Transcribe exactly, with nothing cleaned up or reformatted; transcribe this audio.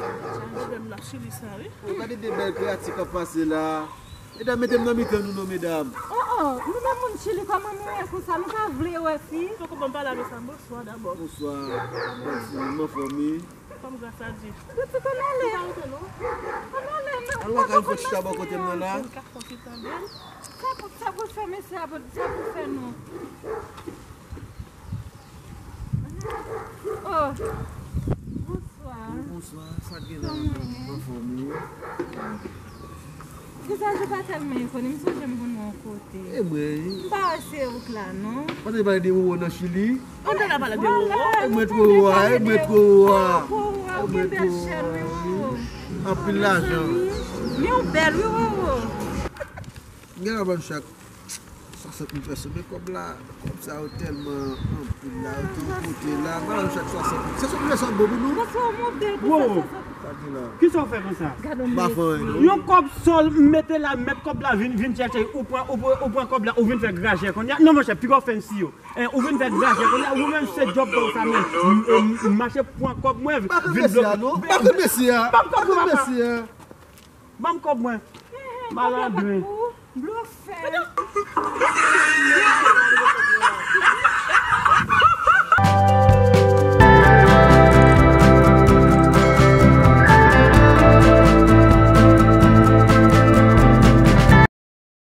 Sa medam nan Chili sa, wi. Oh, gade de bèl kreyati k ap pase la. Medam, mete m nan mitan nou non, medam. Oh, oh, nou menm moun Chili, kòman nou ye konsa? Nou pa vle wè fi? Poko ban m pale avè sa, bonswa dabò. Bonswa. Mèsi, m anfòm wi. Fòm gras a Dye. Pitit, ann ale. Ann ale, non. Al lakay m, fè chita bò kote m nan la. Vin kat fò ki tande l. Sa pou, sa pou fè mesye a, sa pou fè nou. Oh. Bonswa. Bonswa, sa k gen la? Kòman w ye? Anfòm wi. Kisa, je pa tèlman rekonèt, m sonje m konn wè yon kote. E mwen wi. M pa wè se ou k la non. Pandan yo pale de Roro nan Chili. Pandan la pale de Roro. E mwen twò Roro a, e mwen twò Roro a. Roro a, ou gen bèl chèn wi, Roro. Anpil lajan. Men ou bèl wi, Roro. Gen la ban m chak swasant mil pèso, men kòb la, kòb sa yo tèlman anpil la, yo tout kote la, ban m chak swasant mil. Se sou mil sa bon pou nou. Bonswa, ou modèl pou sa, swasant mil. Sa gen la. Kisa w fè konsa? Gade yon pa fè anyen non. Yon kòb sòl, m mete la, m mèt kòb la vin, vin chèche, ou pran, ou pran, ou pran kòb la, ou vin fè grajè kounye a. Non, monchè, piga w fancy yo. Eh, ou vin fè grajè kounye a, ou menm se djòb pa w sa menm. M, m, m mache pran kòb mwen, vin bloke. Pa fè mesye a non, pa fè mesye a. Pa fè mesye a. Ban m kòb mwen. Malandren. Blofè.